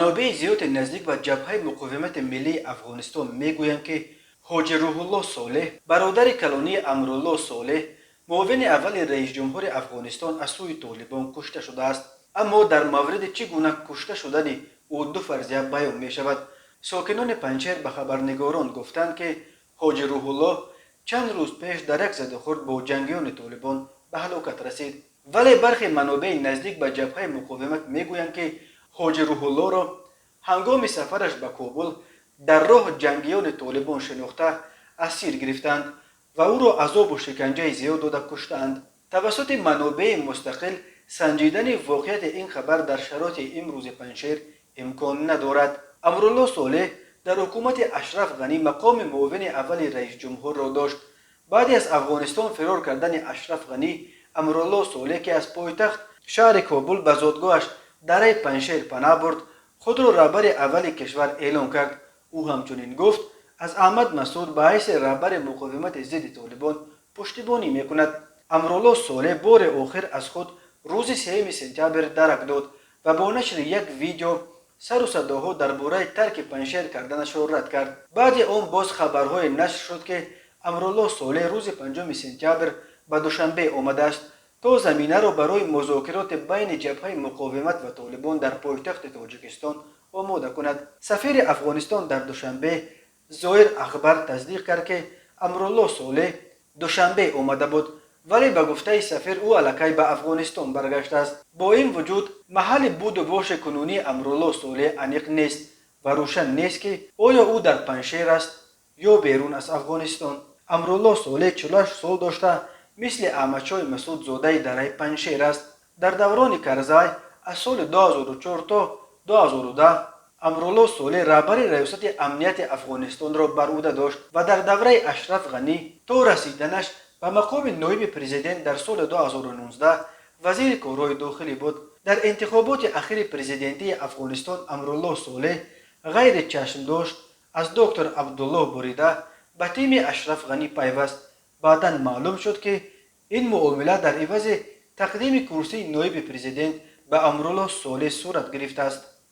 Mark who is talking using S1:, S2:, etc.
S1: Манобеи зиёди наздик ба Ҷабҳаи муқовимати миллии Афғонистон мегӯянд, ки Ҳоҷи Рӯҳулло Солеҳ, бародари калонии Амрулло Солеҳ, муовини аввали раисҷумҳури Афғонистон, аз сӯи толибон кушта шудааст. Аммо дар мавриди чӣ гуна кушта шудани ӯ ду фарзия баён мешавад. Сокинони Панҷшер ба хабарнигорон гуфтанд, ки Ҳоҷи Рӯҳулло чанд рӯз пеш дар як задухӯрд бо ҷангиёни толибон ба ҳалокат расид. Вале бархе манобеи наздик ба Ҷабҳаи муқовимат мегӯянд, ки Ҳоҷи Рӯҳуллоро ҳангоми сафараш ба Кобул дар роҳ ҷангиёни толибон шинохта, асир гирифтанд ва ӯро азобу шиканҷаи зиёд дода куштаанд. Тавассути манобеи мустақил санҷидани воқеияти ин хабар дар шароити имрӯзи Панҷшер имкон надорад. Амрулло Солеҳ дар ҳукумати Ашраф Ғанӣ мақоми муовини аввали раисҷумҳурро дошт. Баъди аз Афғонистон фирор кардани Ашраф Ғанӣ, Амрулло Солеҳ, ки аз пойтахт шаҳри Кобул ба зодгоҳаш дараи Панҷшер панаҳ бурд, худро раҳбари аввали кишвар эълон кард. Ӯ ҳамчунин гуфт, аз Аҳмад Масуд ба ҳайси раҳбари муқовимати зидди толибон пуштибонӣ мекунад. Амрулло Солеҳ бори охир аз худ рӯзи 3 сентябр дарак дод ва бо нашри як видео сару садоҳо дар бораи тарки Панҷшер карданашро рад кард. Баъди он боз хабарҳое нашр шуд, ки Амрулло Солеҳ рӯзи 5 сентябр ба Душанбе омадааст, то заминаро барои музокироти байни Ҷабҳаи муқовимат ва толибон дар пойтахти Тоҷикистон омода кунад. Сафири Афғонистон дар Душанбе Зоир Ахбар тасдиқ кард, ки Амрулло Солеҳ Душанбе омада буд, вале ба гуфтаи сафир, ӯ аллакай ба Афғонистон баргаштааст. Бо ин вуҷуд, маҳалли буду боши кунунии Амрулло Солеҳ аниқ нест ва рӯшан нест, ки оё ӯ дар Панҷшер аст ё берун аз Афғонистон. Амрулло Солеҳ 48 сол дошта, мисли Аҳмадшоҳи Масуд зодаи дараи Панҷшер аст. Дар даврони Карзай аз соли 2004 то 2010 Амрулло Солеҳ раҳбари Раёсати амнияти Афғонистонро бар ӯҳда дошт ва дар давраи Ашраф Ғанӣ то расиданаш ба мақоми ноиби президент дар соли 2019 вазири корҳои дохилӣ буд. Дар интихоботи ахири президентии Афғонистон Амрулло Солеҳ ғайри чашмдошт аз доктор Абдуллоҳ бурида, ба тими Ашраф Ғанӣ пайваст. Баъдан маълум шуд, ки ин муомила дар ивази тақдими курсии ноиби президент ба Амрулло Солеҳ сурат гирифтааст.